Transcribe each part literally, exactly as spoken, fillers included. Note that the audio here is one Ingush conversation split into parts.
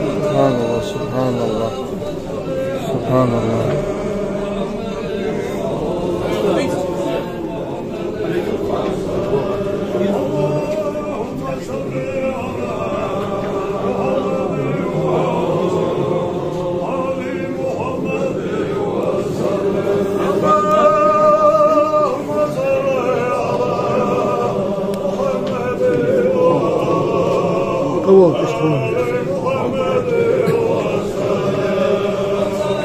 سبحان الله، سبحان الله، سبحان الله. Къавал тӀехьа.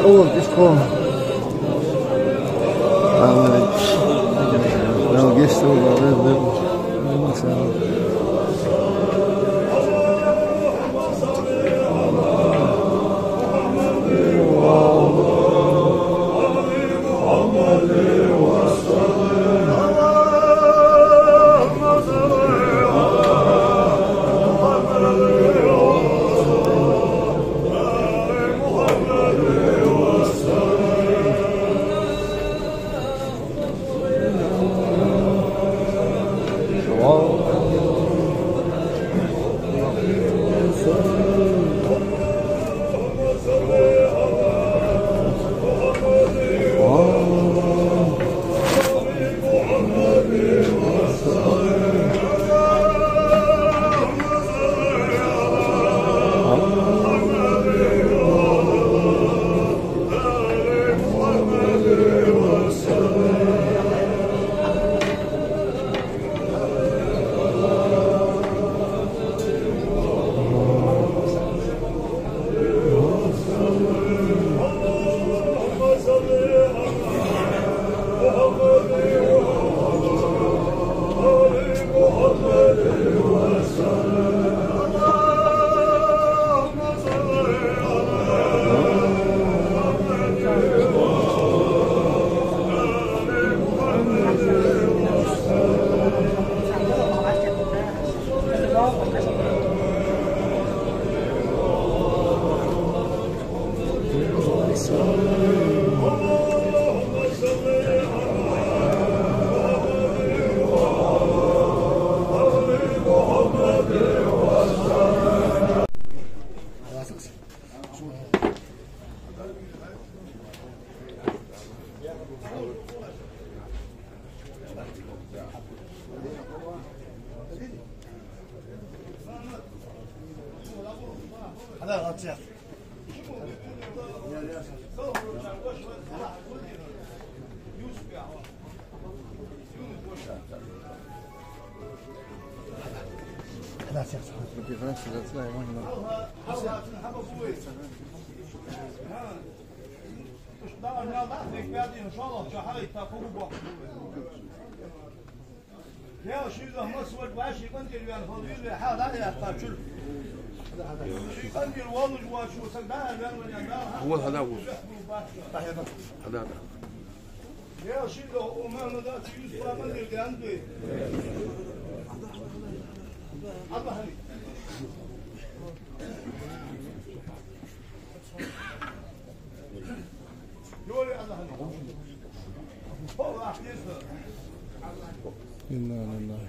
Къавал тӀехьа. Амин. Дала гешт долда, Дала гешт долда. Дала мел дӀа а хьекхаьдийна, шоллагӀчоа хьалайта кхо гу боккха. Дела шийга массавар вӀаший къинтӀера ваьнна хила веза вай, хьал дӀа а яьккха чура. Ший къинтӀера воллаш воацаш ва саг дӀа а ваьнна ванян Дала хьа. Хьада, хьада. Дела шийга у Мухьаммада цу Юсупа къинтӀера гаьна вай. Аллахьа. إنا لله.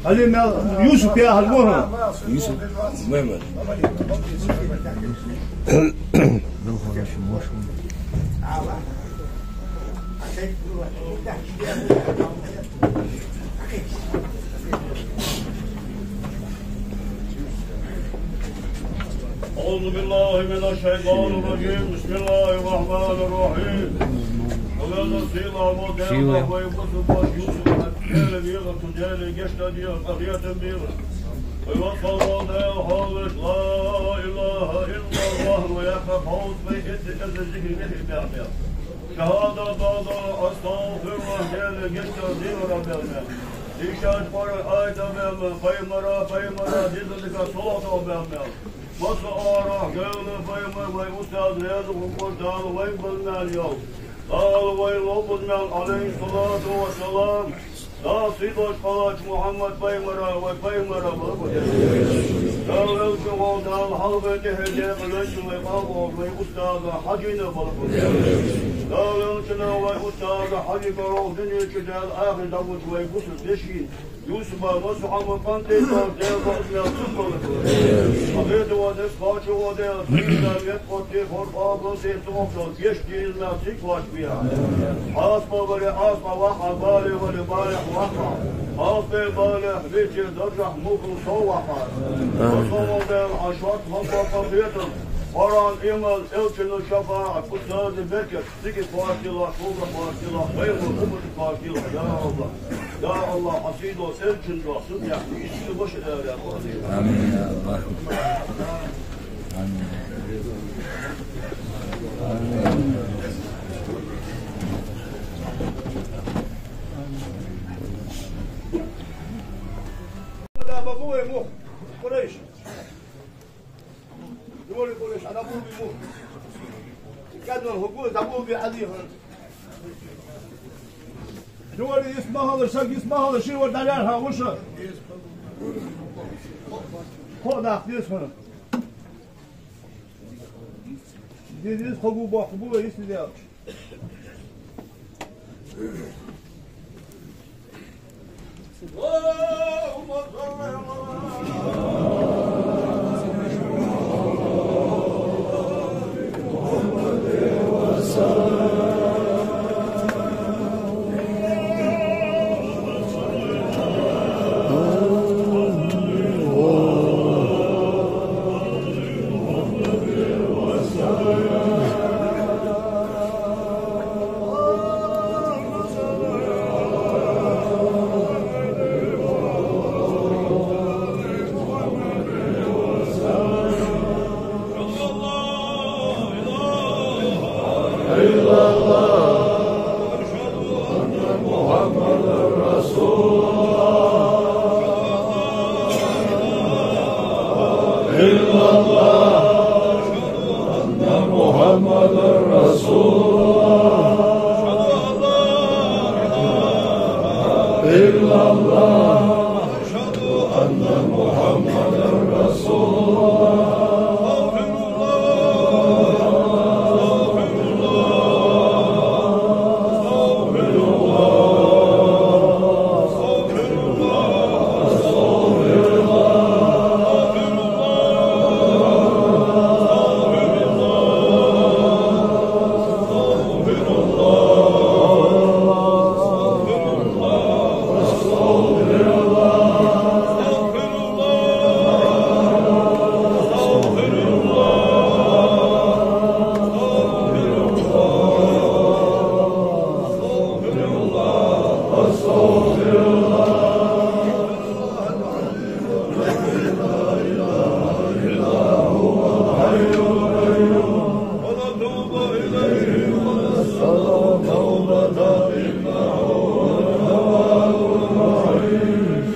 Али мел Юсуп яхар мо хьона? Юсуп Маймар. أعوذ بالله من الشيطان الرجيم. بسم الله الرحمن الرحيم. Даьла сийлахь ва Даьла вай бусалба Юсуп, Даьла вегӀа ту, Даьла гешт дегӀа, къахетам бегӀа. Вай воккхагӀа вола Даьла хьалаш, لا إله إلا الله, вай яха хьовз вай эзди эзар зикр вехи бяхбяхба. Шахьадат дала, أستغفر الله, Даьла гешт дегӀа бяхбяхба. Дийшача Къуръан аята бяхбяхба, пайхамара, пайхамара дезалга салот бяхбяхба. Масса арахьа Даьла пайхамар вай устаз раьза хургволаш Дала вайна бала мел йоал. Дала вайна ловбала мел, عليه الصلاة والسلام. Дала сий долаш кхеллача Мухьаммад пайхамара вай пайхамара баларгва Даьла. Дала велча вола Дала хьалха тӀехьа декъа лайча вай къалбохаш вай устаза Хьажийна баларгва Даьла. Дала велча вай устаза Хьажий карагӀ дунен чу Даьла ахир дӀавода вай бусалба дешийна. Юсупа масса хӀама къинтӀера Даьла бакъ мел цу баларгва. Ахета ва дес кхача ва Даьла, цу Даьла мет къотте хӀор къоабал де цу хӀокхал гешт дийна мел цига кхоачаш бе. Хьаспа вале Ӏаспа вахьа, бале вале балехь вахьа. Хьаспа балехь вича даржахь мухӀал сов вахьа. Масса ва Даьла хьа шот хӀама къахетам, Къуръан, иман, элчана шафаӀат, устаза беркат. Цига кхоачадилахь, кхоачадилахь, вай ва уммат кхоачадилахь, я АллахӀ. Я АллахӀ, хьа сий долча элчан дош, суннат, йист ваша дара, я АллахӀ. Амин, я АллахӀ. Амин. Къурайш. Дували къуриш, ана буби му. Каднан хӀугу, забуби Ӏади хьона. Дували йис ма хала, саг йис ма хала, ши вар дӀаяр хьа вуша. Хо дахь дис хьона. Дис, дис хӀугу боху бу, йис дел. أن محمدا رسول الله. أشهد أن لا إله إلا الله. أشهد أن محمدا رسول الله. أستغفر الله. أستغفر الله. أستغفر الله.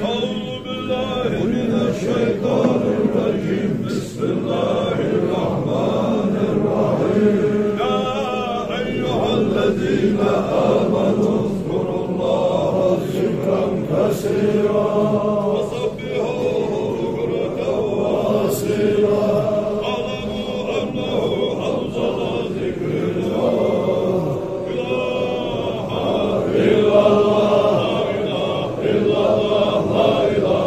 أعوذ بالله من الشيطان الرجيم. بسم الله الرحمن الرحيم. يا أيها الذين آمنوا اذكروا الله ذكرا كثيرا. وسبحوه بكرة وأصيلا. واعلموا أنه أفضل ذكر لا إله إلا الله. لا إله إلا الله. لا إله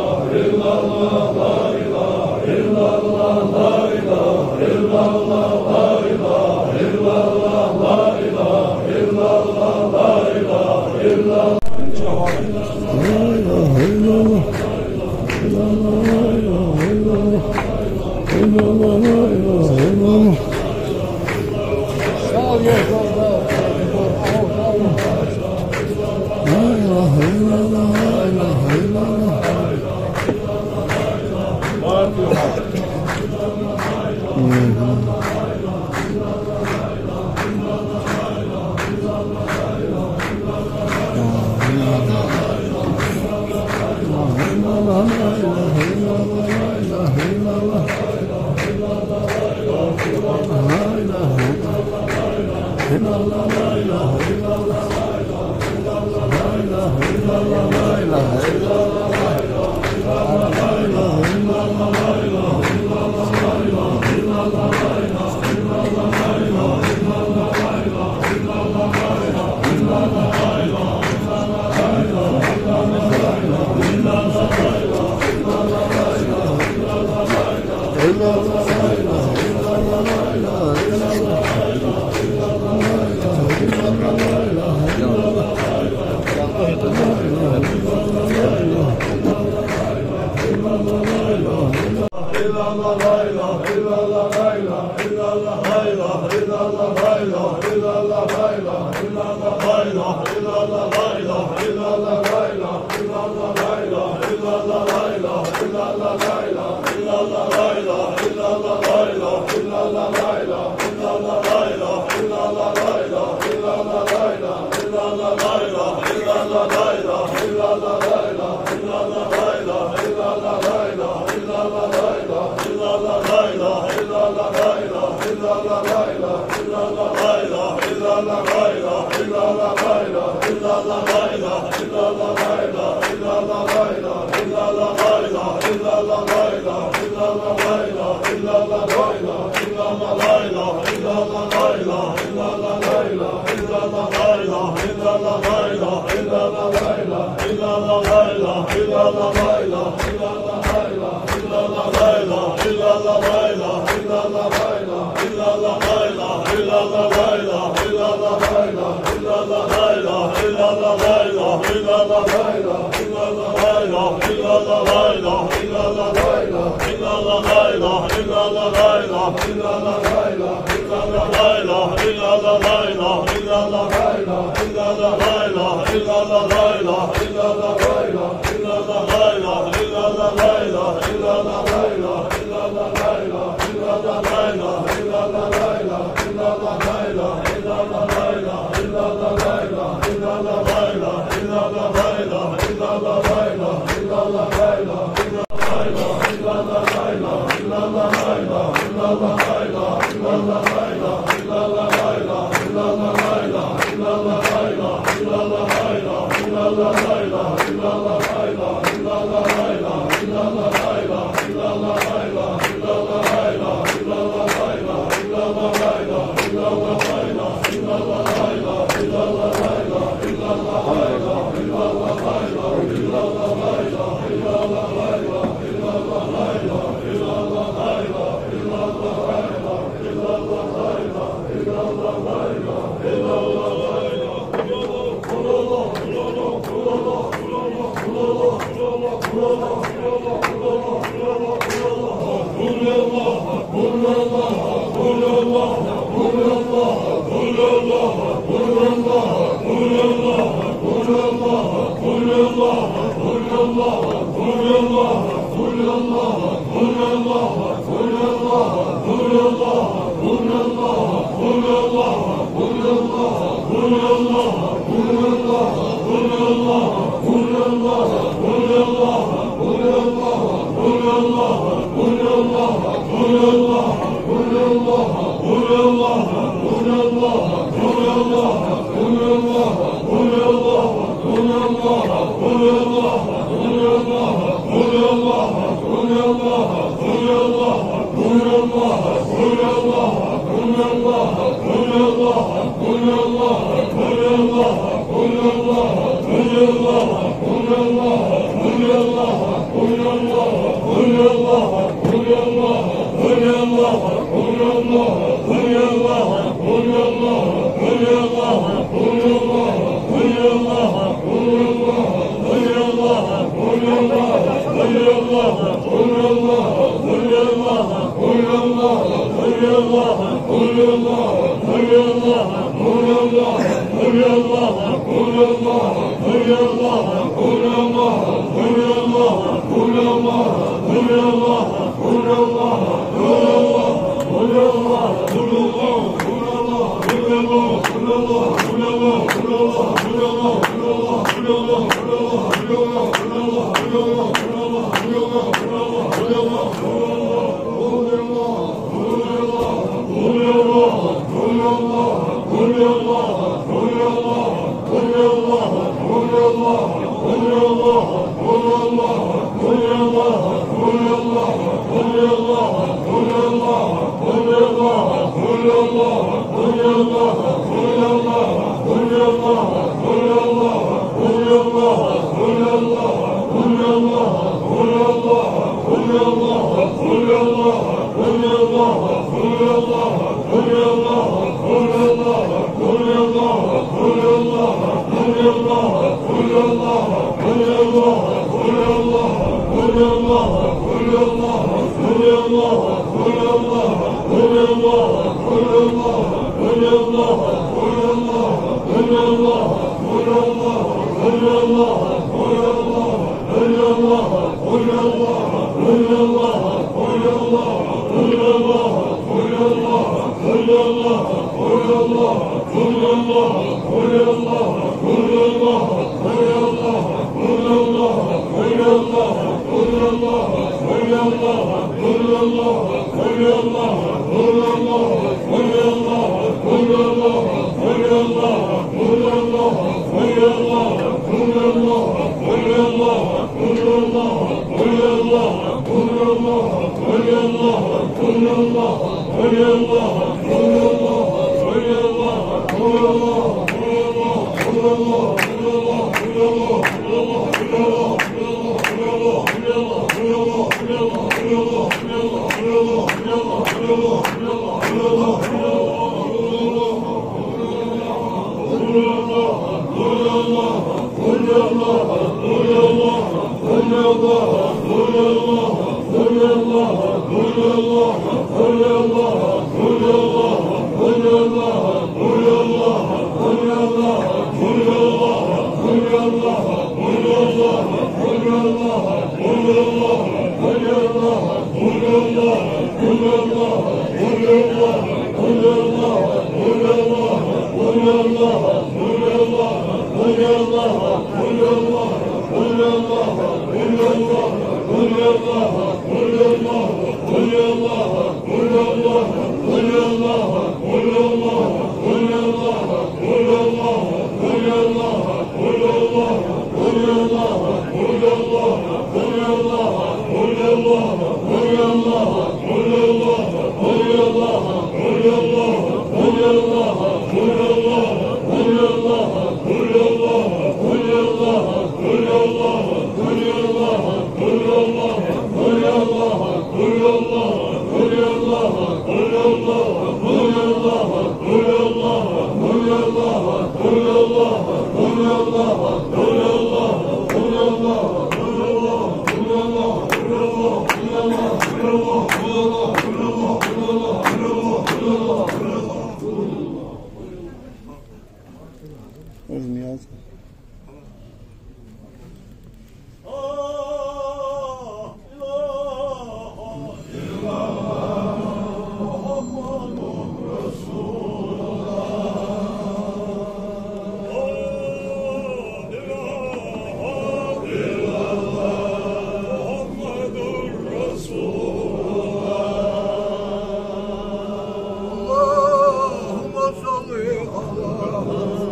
اللهم صل على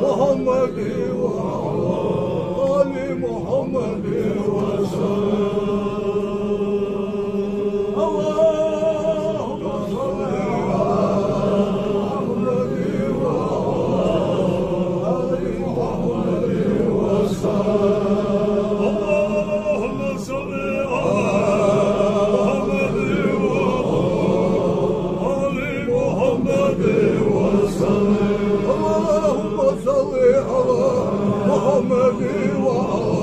محمد وعلى آل محمد وسلم. اللهم صل على محمد وعلى آل محمد وسلم. اللهم صل على محمد وعلى آل محمد وسلم. اللهم صل على محمد وعلى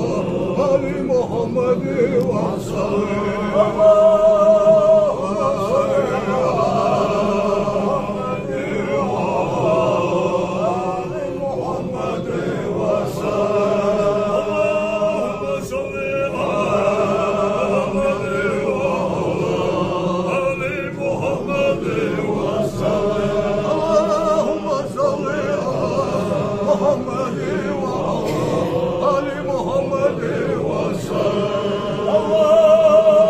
آل محمد وسلم. اللهم صل على محمد وعلى آل محمد وسلم. اللهم صل على محمد وعلى آل محمد وسلم. اللهم صل على محمد وعلى آل محمد وسلم. اللهم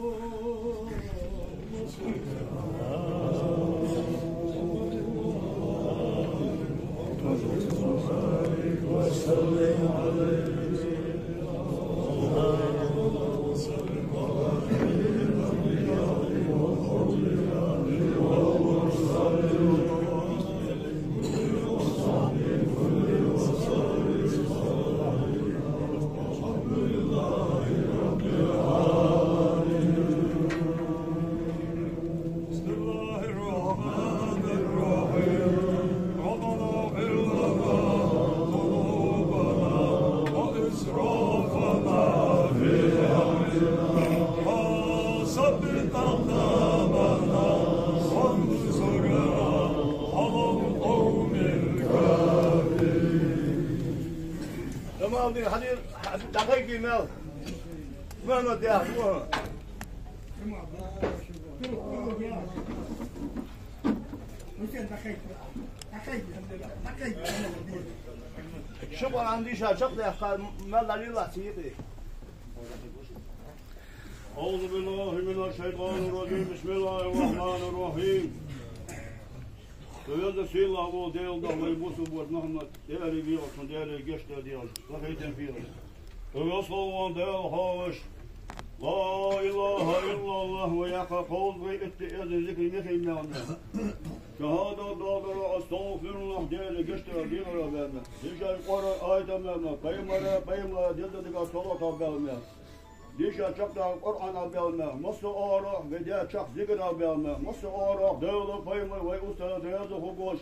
بسم الله الرحمن الرحيم. ربنا اغفر لنا ذنوبنا وإسرافنا في أمرنا وثبت أقدامنا وانصرنا على القوم الكافرين. Тамам дин хьадир, дӀахайкий мел. Мама дяхь, во. Ши Къуръан дийша чакхдаьккха, мел дӀалелахь цига юкъе. أعوذ بالله من الشيطان الرجيم. بسم الله الرحمن الرحيم. Со веза сийлахь вола Даьла духьа вай бусалба воша Мухьаммад, Даьлага вехаш, цун Даьлага гешт дар дехаш, къахетам бехаш. Со веза сийлахь вола Даьла хьоахавеш, لا إله إلا الله ва яха кховзткъеи итт эзар зикар мехий мел мел. Шахьадат доаладора, астагӀфируллахӀ, Даьлага гешт дар дехар мел мел. Дийша Къуръан аят мел мел, пайхамара, пайхамара деза дика салот мел мел. Дийша чакхдаьнна Къуръан мел мел, массайолча вай даьчох зикар мел мел, массайолча Даьла, пайхамар, вай устаз раьза хургволаш,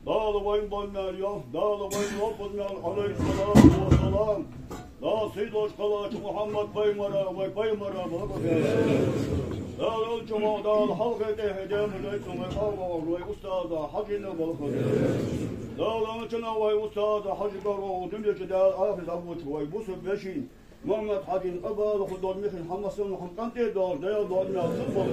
Дала вайна бенна мел, Дала вайна лоархӀаш мел, عليه الصلاة والسلام. Дала сий долаш кхеллача Мухьаммад пайхамара, вай пайхамара, баркал де. Дала аьлча мо, Дала хьалхе тӀехье дема дайцун вай къаман вай устаза Хьажийна баркал де. Дала аьлча вай устаза Хьажий гаргагӀа дунен чу Дала Ӏаьржа дӀаболабелба вай бусалба вешийна. Мухьаммад-Хьажийна къа бала хургдолаш мехий хӀама санна хӀама къинтӀера долаш Даьла доаладу мел цун болх.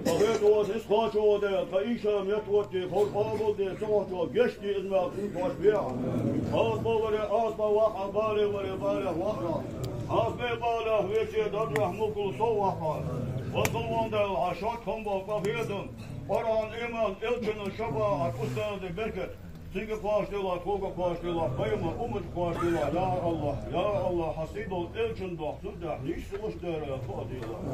Тха хеташ вола, низ кхоачаш вола Даьла, тха ийша меттаоттаде, ховр къоабалде, ца ховчоа гешт де из мел цун кхоачаш бехьа. Хьасбе варе, Ӏасбе вахьа, бале варе, балех вахьа. Хьасбе балех веце, даржех мулкал сов вахьа. Ва салам Даьла, хьа шот хӀама боху къахетам, Къуръан, иман, элчана шафаӀат, устаза беркат. Цига кхоачаш делахь, тхога кхоачаш делахь, пайхамара умматага кхоачаш делахь, я АллахӀ, я АллахӀ, хьа сий долча элчан духьа, цун тӀехь нийсса луш дар хьо делахь.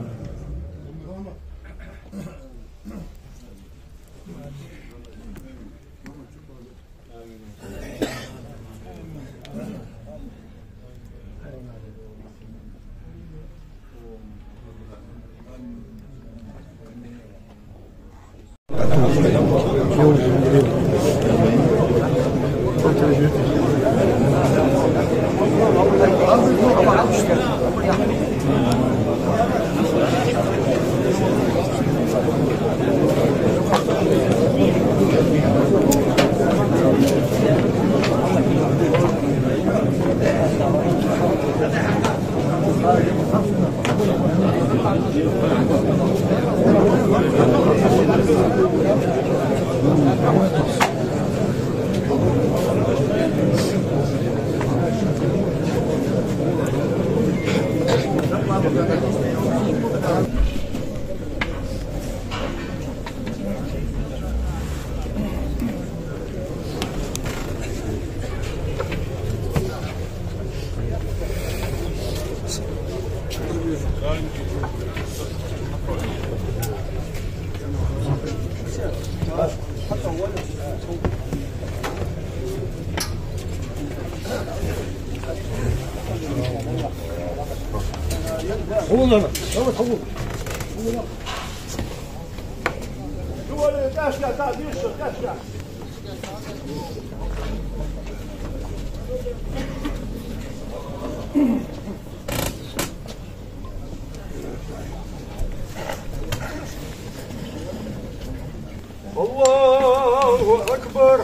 الله أكبر.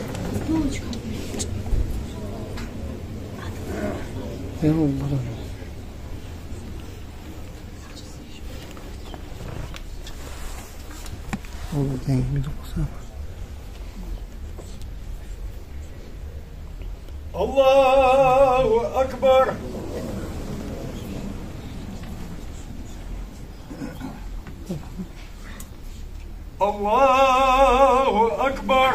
الله أكبر. الله أكبر.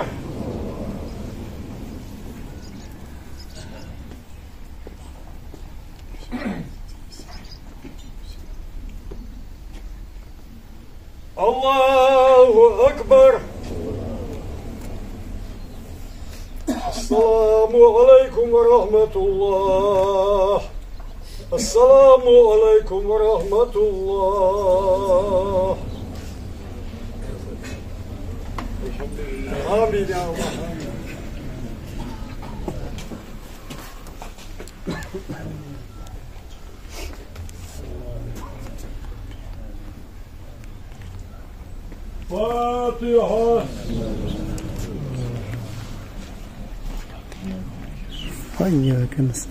الله أكبر. السلام عليكم ورحمة الله. السلام عليكم ورحمة الله. آمين يا الله. فاتحة. Fajr, ja, kennst.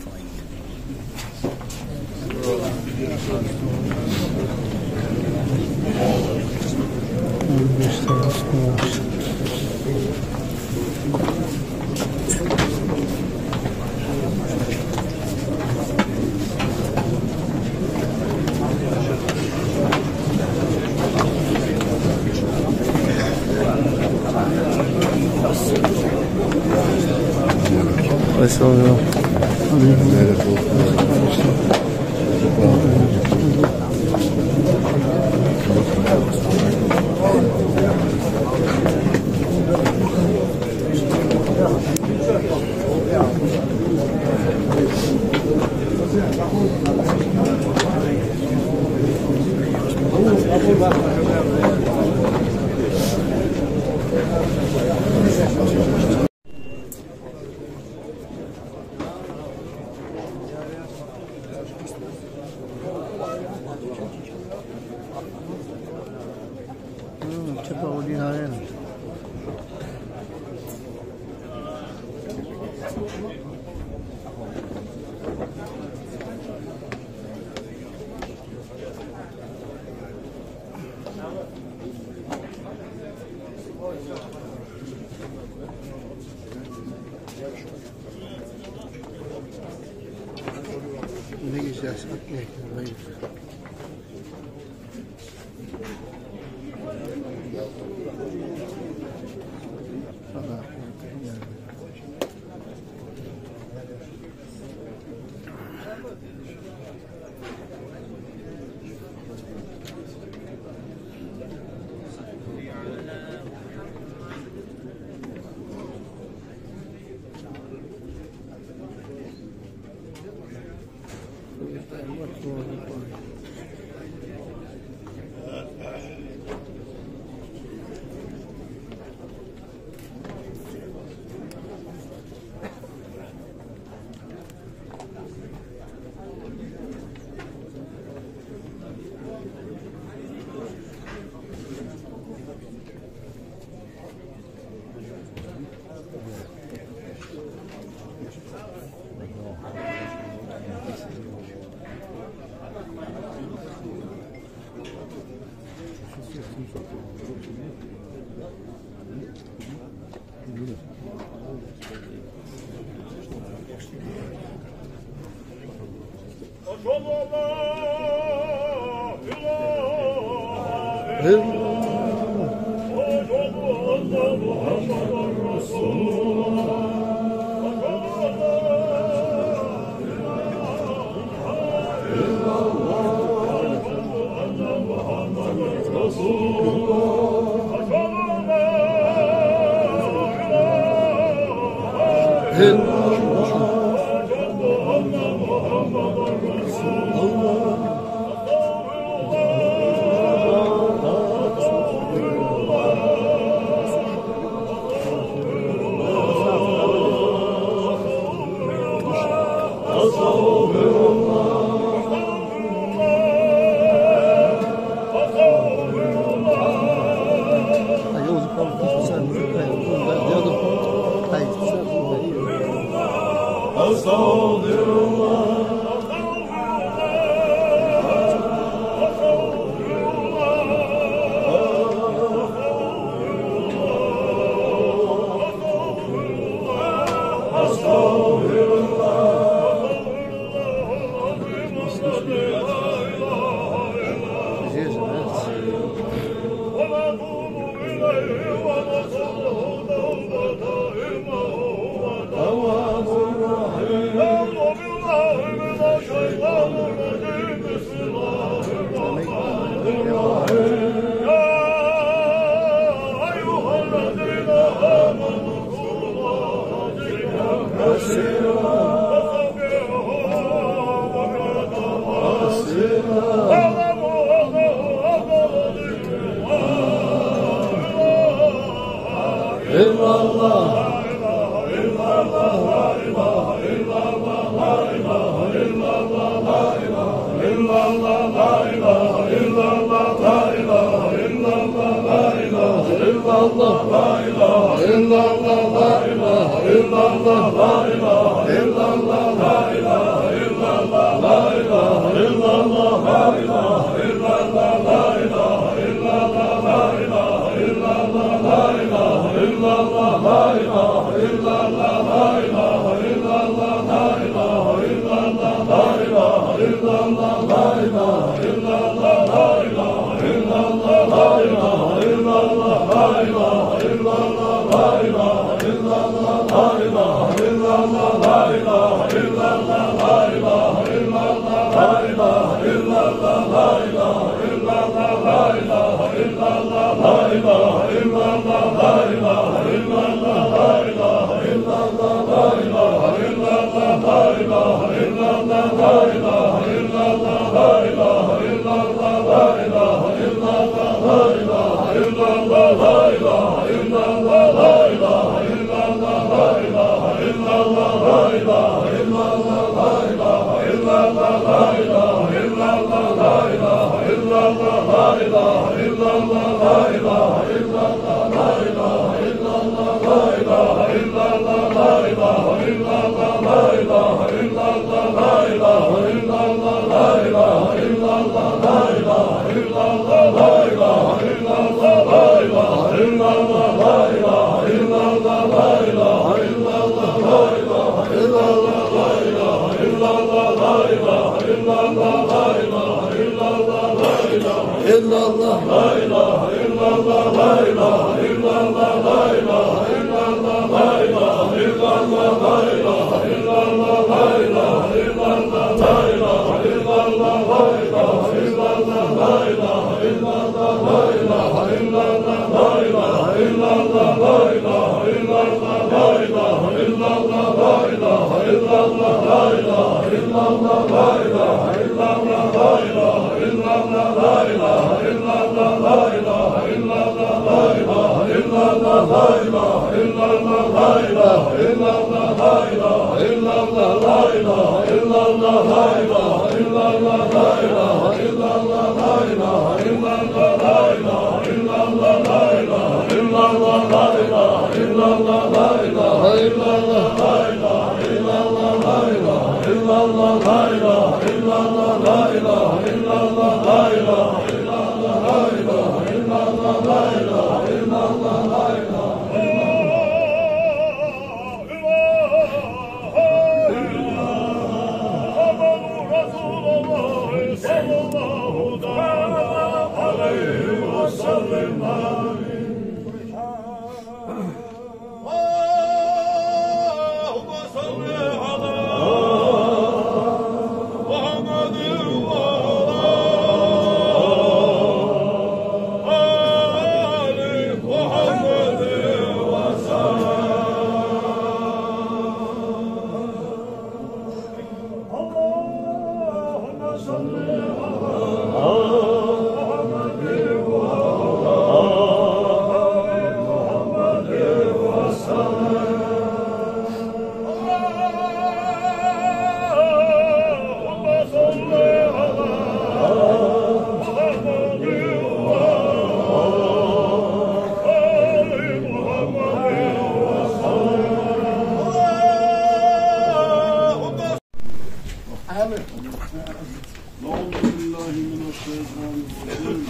أعوذ بالله من الشيطان الرجيم.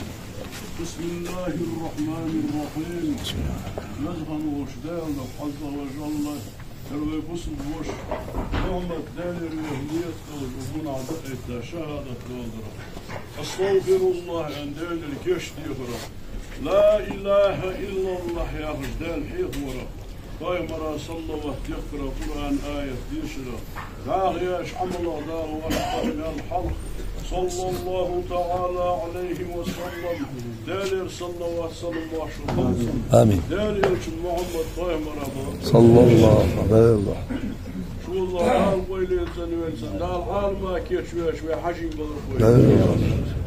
بسم الله الرحمن الرحيم. Веза хинна волча Дала, عز وجل, ер вай бусалба воша Мухьаммад Даьлагара веха нийят долаш, гунахь дӀаэтта шахӀадат доаладар. أستغفر الله, аьнна, Даьлагара гешт дехар. لا إله إلا الله яхаш Даьла хьехавар, пайхамара саллават дехкар, Къуръан аят дешар, дӀахо еш Ӏамалах Дала ваха къахьегар хьалха, صلى الله تعالى عليه وسلم, Даьлера саллават, салам-моаршал хилда цунна. Амин. Даьла элчан Мухьаммад пайхамара бала. صلى الله عليه وسلم. Шо Дала къайле цӀенвенна, Дала Ӏалама кийчвеш вай Хьажий балар хой. Амин.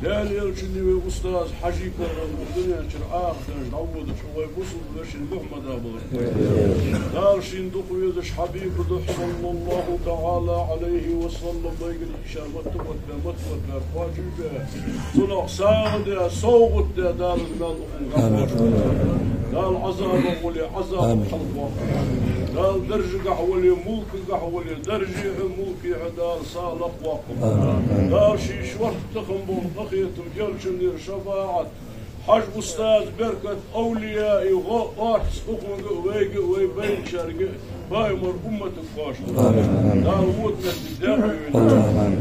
Даьла элчан вай устаз Хьажий балар дунен чура Ӏаха деш дӀаводаш вай бусалба вешин Мухьаммада балар хой. Дала шийна дукха везаш Хьабиба духьа, صلى الله تعالى عليه وسلم, вайгара иша матта-матта, матта-матта кхоачашбе. Цунах сагӀа де, совгӀат де Дала мел ухун гӀа хьош. Дала Ӏазабах вале, Ӏазабах хьалхаваккха. Дала даржагахьа вале, мулкагахьа вале, даржехьа, мулкехьа Дала са лакхваккха. Дала ший шортта тахам бола къахетам, элчанера шафаӀат, Хьажа устаза беркат, овлияий гӀо, орц укхунга а, вайга а, вай байначарга а, пайхамара умматага кхоачаш. Дала вотмет дерхьа вина.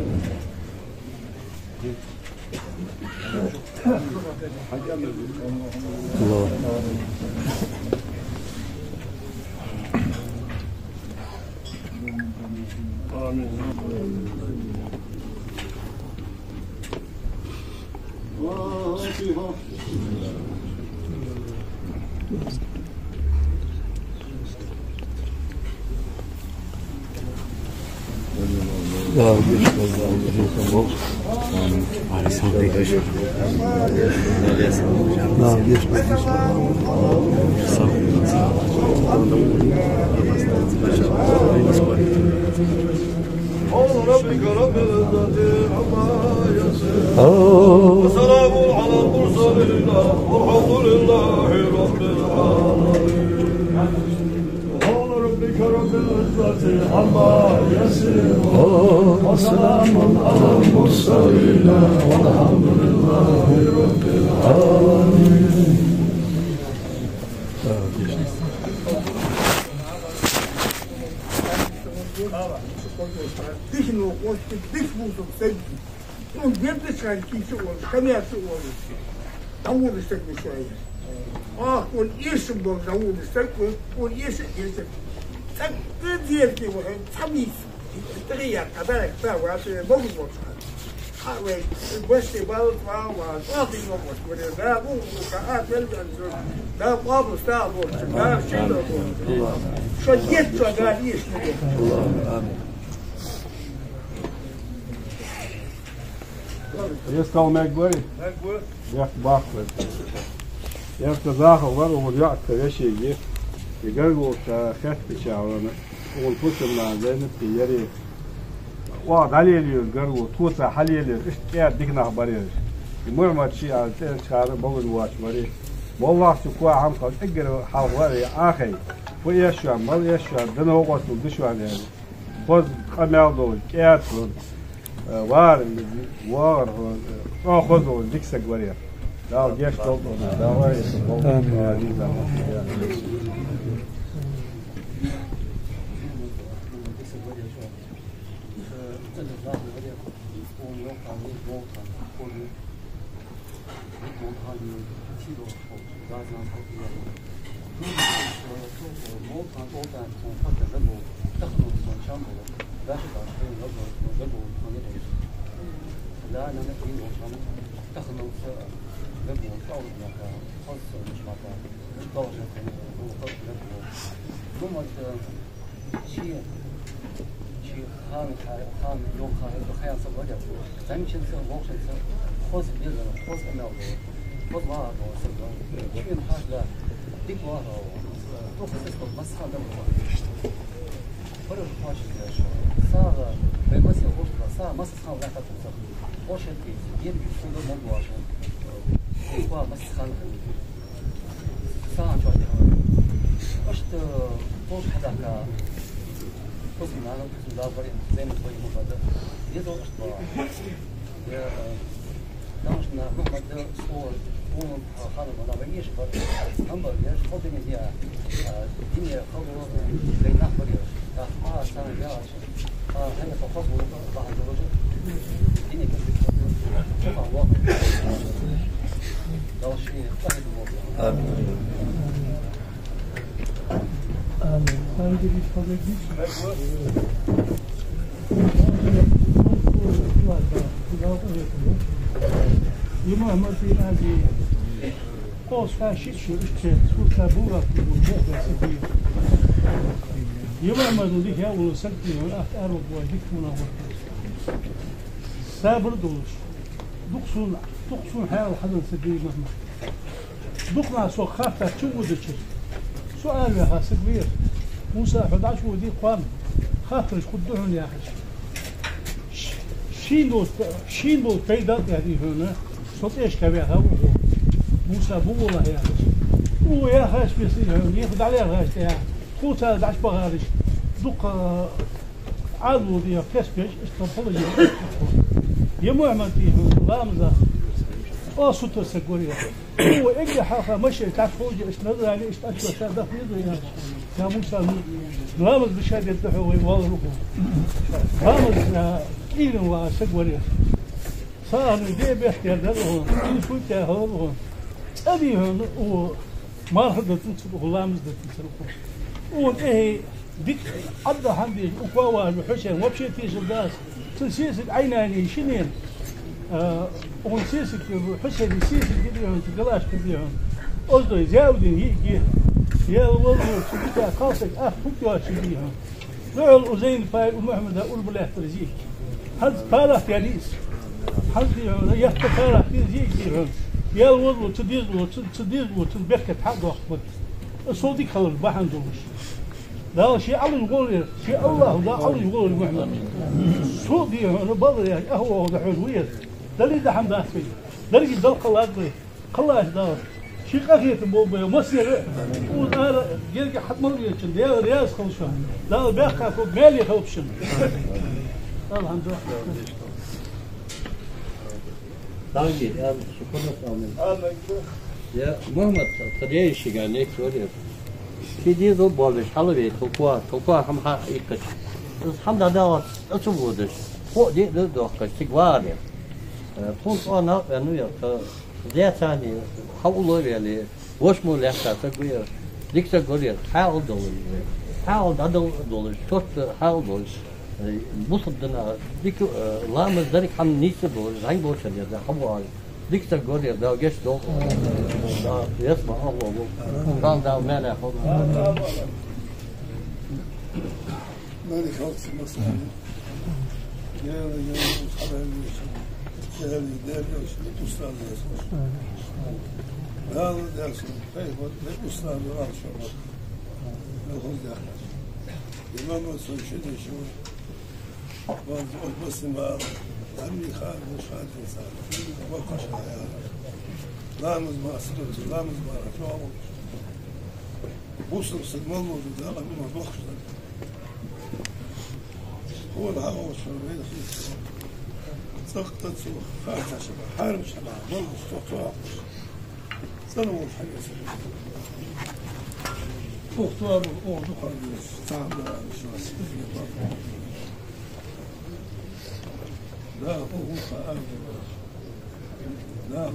Амин. سبحان ربك رب العزة عما يصفون. وسلام على المرسلين والحمد لله رب العالمين. سبحان ربك رب العزة عما يصفون. وسلام على المرسلين والحمد لله رب العالمين. Дика новкъостий, дика бусалба саг. Ну, дердачхьан кийча а волаш, ханеца а волаш, дӀаводаш саг ва шоай. Ах, он эшам болаш дӀаводаш саг ва, он эша а эшар. ЦӀаккха дерте ваха, цхьа нийса. ТӀехьа яккха, дӀаяккха, ца ваце, богу болча. Хьа вай, гости балат ва, ва, охи новкъост варе, да, бу, бу, ха, а, мел, мел, да, къоабал, стагӀа болча, да, шийла болча. Шо дет, шо, да, ийш, не дет. Аллаху амин. Ес кал мег вари? Мег ва. Бехк баккха. Яхта захал вар, угӀун яхта вешеги. И гаргулта хетта чавана. УгӀун пусамна Зайнаб ки яри. Ва далил юр гаргу, туца хьалелир, ишт кӀяр дикнах барир. И Мухьаммад ши а цӀерчхара балун вач вари. Моллах цу куа хьамхал цӀиггара хьалхвари ахай. Фу эшшам, мал эшшам, дана вогӀотул душван яри. Хоза къамаьл долаш, кӀаьда хьона, э, вар, вар хьона, э, цӀа хоза волаш дика саг варе. Дала гешт долда хьона, Дала вай. Амин. Амин. Ши, ши хана, хана, йола хана, хана са вари, замчанца, вокшанца, хоза безам, хоза къамаьл да, хоза вагӀар да, са да. Шин хаш да, дика вагӀар да, дукха сискал, масса хана да. Пара хаш да, сагӀа, бай масса хаш да, сагӀа масса хана да, хата са. Хаш да, дин, дин, суда, мог ваш. Ва масса хана. СагӀа чоти. Ашта тоже хьадака. Хоза нана, хоза да бари, зайна хой ма бада. Езо ашта. Я, э, тамаш на Мухьаммад, о, о, хана бада, вай еш бар. Ам бар, я, хо дини я. А, дини я, хо, вай нах бар, я. А, а, сагӀа, я, а, хана, хо, хо, бахар, бахар. Дини, хо, хо, хо, хо. Амин. Амин. Имам Мартин Азий. Оскъа ши шу иштта сурта бугӀа бугӀа боху саби. Имам Мартин дика яа волу саг дийна, ахь аро бой дика хӀуна вахтар. Сабар долуш. Дукха сун, дукха сун хьал хьадан саби Мухьаммад. Дукха нах со хаттар чу вудачир. Со араваьха саг вера. Муса, хьо дӀа чу вуди кхоана. Хаттараш хӀу ду хьуна яхаш. Шийна долчу, шийна долчу пайда а тӀехь хьуна, со тӀешка ваьха ву хьо. Муса бугӀулахь яхаш. Ву яхаш беса хьуна, еха дӀалерхаш тӀехь. Тхуца дӀаш бахариш. Дукха Ӏадву дехьа кхес беш, иштта положение. Я Мухьаммад, тӀехь хьуна, ламаза. О, сутар са гори. О, эгга хьалха машин тӀаккха хьожа, иштта назрали, иштта аччо ша даха деза я. Я Муса, ну, ламаз дыша деза хьо вай валла руху. Ламаз, а, кӀийран ва са гори. Сагьана де бехк яр дар хьуна, и шуьйтӀа хьал хьуна. ЦӀа дий хьуна, о, марха дацан ца духу, ламаз дацан ца духу. О, тӀехье дика Ӏадда хьан деш, уква важа Хьусен, вообще тешал дас. Цун сесаг Ӏайнани шинен, а, он сесаг, Хьусени сесаг дий хьуна, цу галашка дий хьуна. Оздой, Зиаудин йиъги, ял валло, цу дика кхалсаг, ах, пукъёчи дий хьуна. Нуьхьал у Зайнапай, у Мухьаммада урба лаьттара зийг. ХӀанз парахь яр из. ХӀанз дий хьуна, ятта парахь дий зийг дий хьуна. Ял валло, ца дезло, ца, ца дезло, цун беркат хьа дохк бат. Со дика хилар бахьана долуш. Дала ши Ӏалуш гӀоле, ши Аллаху Дала Ӏалуш гӀоле Мухьаммад. Со дий хьуна, бала яхь, ахӀо да хьуна вуер. Дали дахьан дац вай. Дарги далкха лад вай. Кхаллаш Дала ши къахетам болба вай массера, укх ара герга хьатмал вечун, Дала раьза хилва шун, Дала баьккха ког мели хилба шун. АлхьамдулиллахӀ. Танги, я, шукурна, амин. Я Мухьаммад, тха дешига нек варер. Ши дезал болаш хьалаве, тулква, тулква хӀама хьа иккхача. Из хӀама дӀадаллалц ацу водаш. Хо де, де дохкаш, цига варе. Э, тхун цӀа накъа венну яр, тха Децани хьа улло а вели, вошмо лаьтта саг ву яр, дика саг ву яр, хьаал долуш, хьаал дӀадала долуш, чотта хьаал долуш, э, бусалба дина дика, э, ламаз дерг хьан нийса долуш, зӀанг болча дер да, хьа ву яр, дика саг ву яр, Дала гечдолда, Дала вес ма алло ву, Дала, Дала маьле хьо. Малик хьалца масала. Дела, Дела, хьалал вешан. Дела, Дела, вешан. Устаз вешан. Дала, Дела, шун. Хай, вот, устаз вешан. Колхоз яхаш. Имам, вот, сон шеде шо. Вот, вот, басима. Амни хан, вот, хан, сан. Вот, каша, я. Ламаз ма, ламаз ма, чё? Бусалба саг мел ву, Дала ма бохуш дар. Хьуна хьагӀовшал вайна хийца. ЦӀаккха цу хаташа, хьармаша, валлаш, со цохуш. ЦӀена волуш хьагӀеса. Ох, тоба, ох, дукха везаш, цхьа а везаш, вас, иза не бакъ. Да, ох, ох, а, а, а.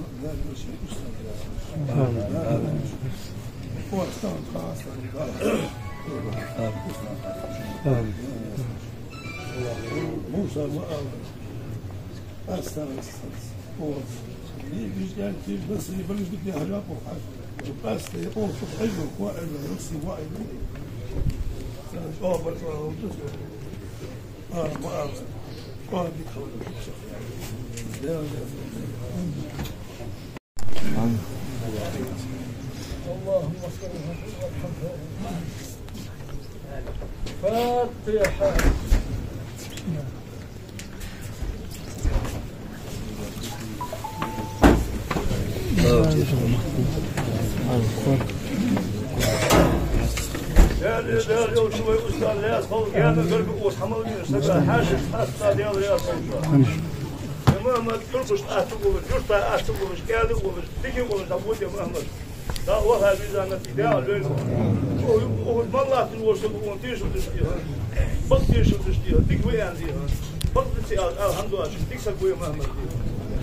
اللهم صل وسلم. فاتحة. Дела, Дела, йолчу вай устаз лаьца хала, гена гарга оша хьамал вийна сага, хьаьшаш хьаста, Дела, раьза хилва шуна. Я Мухьаммад, туркхашта атта волаш, юрта атта волаш, кӀаьда волаш, дика волаш, дӀаводе Мухьаммад. Да, ваха визанат, идеал вейна. О, о, маллатин вошал, он тешал деш дийха. Бакъ тешал деш дийха, дика вай аьнна дийха. Бакъ дици ал, алхьамдулиллахӀ, дика саг вай Мухьаммад дийха.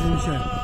Замечательно.